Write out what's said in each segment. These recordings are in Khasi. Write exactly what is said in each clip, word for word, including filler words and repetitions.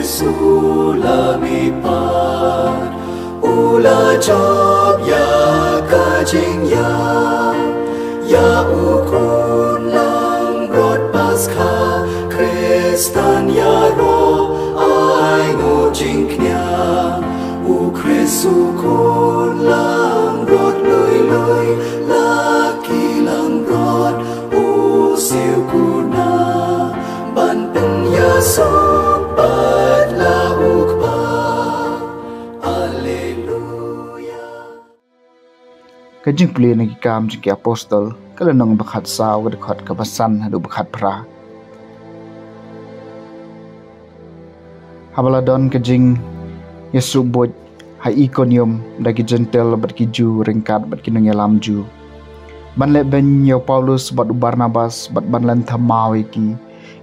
Sula mi pat u la jop ïa ka jingïap ïa u khun langbrot Paskha. Khristan ïaroh ai nguh jingkñia, u Khrist u khun langbrot lui lui, la ki langbrot u siew kuna ban pynïasuk pat la u Kpa. Alleluia. Ka jingpule na ki Kam jong ki Apostol, ka lynnong ba khatsaw, ka dkhot kaba san haduh ba khatphra. Haba la don ka jingïasuk buit ha Ikonium da ki Jentil bad ki Jiw ryngkat bad ki nongïalam Jiw, ban leh beiñ ïa u Paulus bad u Barnabas bad ban len thymmai ïa ki,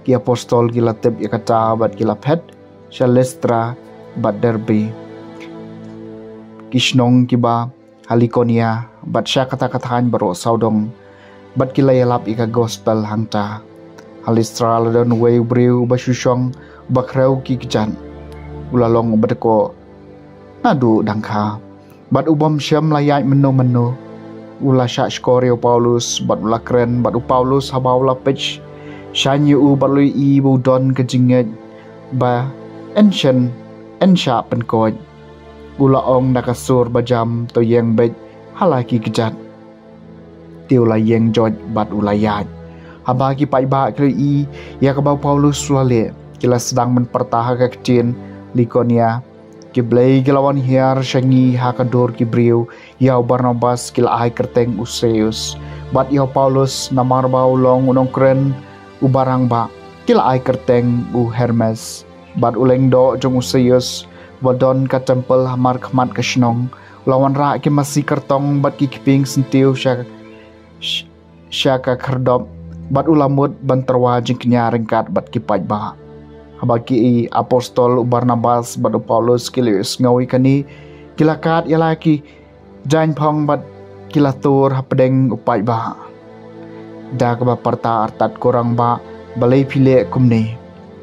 ki apostol ki la tip ïa kata bad ki la phet sha Listra bad Derbe, ki shnong kiba ha Likonia, bad sha kata ka thaiñ baroh sawdong, bad ki la ïalap ïa ka gospel hangta. Ha Listra la don uwei u briew uba shu shong, uba khrew ki kjat. U la long uba dkoh naduh dang kha, bad u bym shym la ïaid mynno mynno. U la shah shkor ïa u Paulus bad u la kren, bad u Paulus haba u la peit shaiñ ïa u bad u la ïohi ba u don ka jingngeit ba yn shah, yn shah pynkoit, u la ong da ka sur ba jam: "To ïeng beit ha la ki kjat." Te u la ïeng joit bad u la ïaid. Haba ki paidbah ki la ïohi ïa kaba u Paulus u la leh, ki la sdang ban pyrta ha ka ktien Likonia: "Ki blei ki la wan hiar sha ngi ha ka dur ki briew, ïa u Barnabas ki la ai kyrteng u Seus, bad ïa u Paulus, namar ba u long u nongkren uba rangbah, ki la ai kyrteng u Hermes." Bad u lyngdoh jong u Seus, ba don ka templ ha markhmat ka shnong, u la wanrah ki masi kyrtong bad ki kpieng syntiew sha, sha ka khyrdop, bad u la mut ban tyrwa jingkñia ryngkat bad ki paidbah. Haba ki apostol u Barnabas bad u Paulus ki la ïohsngew ïa kane, ki la kad ïa la ki jaiñphong bad ki la tur hapdeng u paidbah, da kaba pyrta artat: "Ko rangbah, balei phi leh kumne?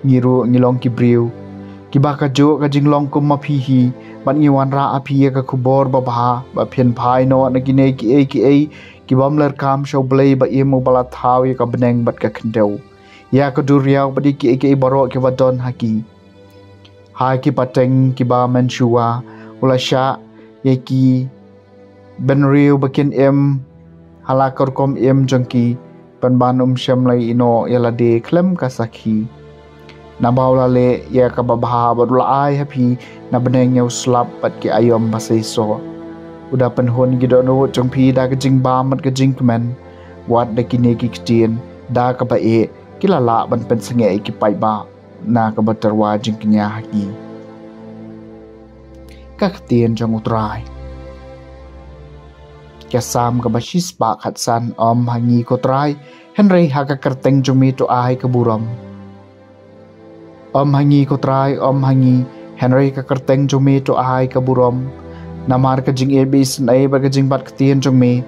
Ngi ruh ngi long ki briew kiba kajuh ka jinglong kum ma phi hi, bad ngi wanrah ha phi ïa ka khubor babha, ba phin phai noh na kine kiei kiei ki bymlerkam sha U Blei ba im, uba la thaw ïa ka bneng bad ka khyndew, ïa ka duriaw bad ïa kiei kiei baroh kiba don ha ki. Ha ki pateng kiba mynshuwa u la shah ïa ki bynriew ba kin im ha la ka rukom im jong ki, pynban um shym la ïehnoh ïa lade khlem ka sakhi. Naba u la leh ïa kaba bha bad u la ai ha phi na bneng ïa u slap bad ki aïom ba seisoh. U da pynhun ïa ki dohnud jong phi da ka jingbam bad ka jingkmen. Wat da kine ki ktien, da kaba eh, ki la lah ban pynsangeh ïa ki paidbah na kaba tyrwa jingkñia ha ki." Ka ktien jong U Trai. Ka Salm kaba shispah khatsan. Ym ha ngi, ko Trai, hynrei ha ka kyrteng jong me to ai ka burom. Ym ha ngi, ko Trai, ym ha ngi, hynrei ha ka kyrteng jong me to ai ka burom. Namar ka jingïeit ba isynei bad ka jingbat ktien jong me,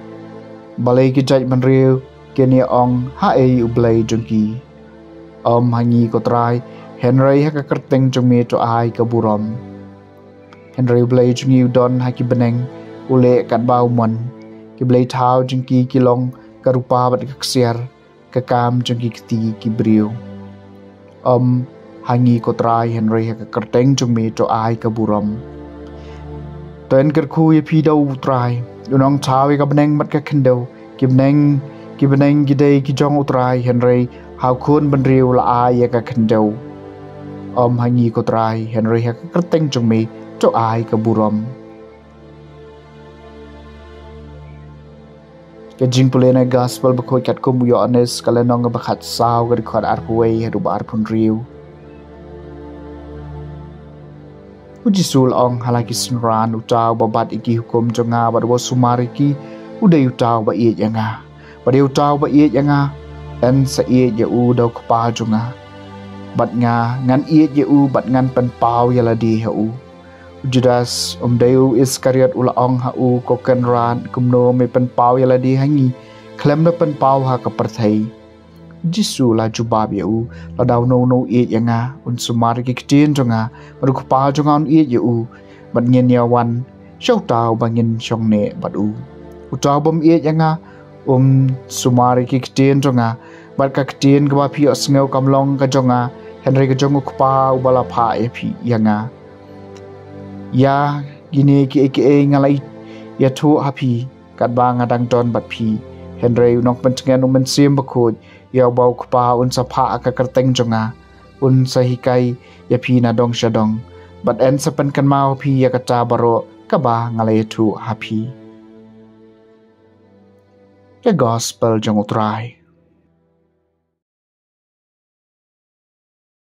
balei ki jaitbynriew kin ïa ong, haei U Blei jong ki? Ym ha ngi, ko Trai, hynrei ha ka kyrteng jong me to ai ka burom. Hynrei U Blei jong ngi u don ha ki bneng, u leh katba u mon. Ki blei thaw jong ki ki long ka rupa bad ka ksiar, ka kam jong ki kti ki briew. Ym ha ngi, ko Trai, hynrei ha ka kyrteng jong me to ai ka burom. To yn kyrkhu ïa phi da U Trai, u nongthaw ïa ka bneng bad ka khyndew. Ki bneng, ki bneng ki dei ki jong U Trai, hynrei ha u khun bynriew la ai ïa ka khyndew. Ym ha ngi, ko Trai, hynrei ha ka kyrteng jong me to ai ka burom. Ka jingpule na Gospel bakhuid katkum u Ïoannis, ka lynnong ba khatsaw, ka dkhot arphew wei haduh ba arphew hynriew. U Jisu u la ong ha la ki synran: Uta uba bat ïa ki hukum jong nga bad uba sumar ïa ki, u dei uta uba ïeit ïa nga. Bad ïa uta uba ïeit ïa nga, yn sa ïeit ïa u da u Kpa jong nga. Bad nga, ngan ïeit ïa u bad ngan pynpaw ïa lade ha u. U Judas, um dei u Iskariot, u la ong ha u: Ko Kynrad, kumno me pynpaw ïa lade ha ngi, khlem da pynpaw ha ka pyrthei? Jisu u la jubab ïa u, lada uno uno u ïeit ïa nga, un sumar ïa ki ktien jong nga, bad u Kpa jong nga un ïeit ïa u, bad ngin ïa wan sha uta uba ngin shongneh bad u. Uta u bym ïeit ïa nga um sumar ïa ki ktien jong nga, bad ka ktien kaba phi ïohsngew kam long ka jong nga, hynrei ka jong u Kpa uba la phah ïa phi, ïa nga. Ïa kine kiei kiei nga la ïathuh ha phi katba nga dang don bad phi. Hynrei u Nongpyntngen, u Mynsiem Bakhuid, ïa uba u Kpa un sa phah ha ka kyrteng jong nga, un sa hikai ïa phi nadong shadong, bad yn sa pynkynmaw ha phi ïa kata baroh kaba nga la ïathuh ha phi. Ka Gospel jong u Trai.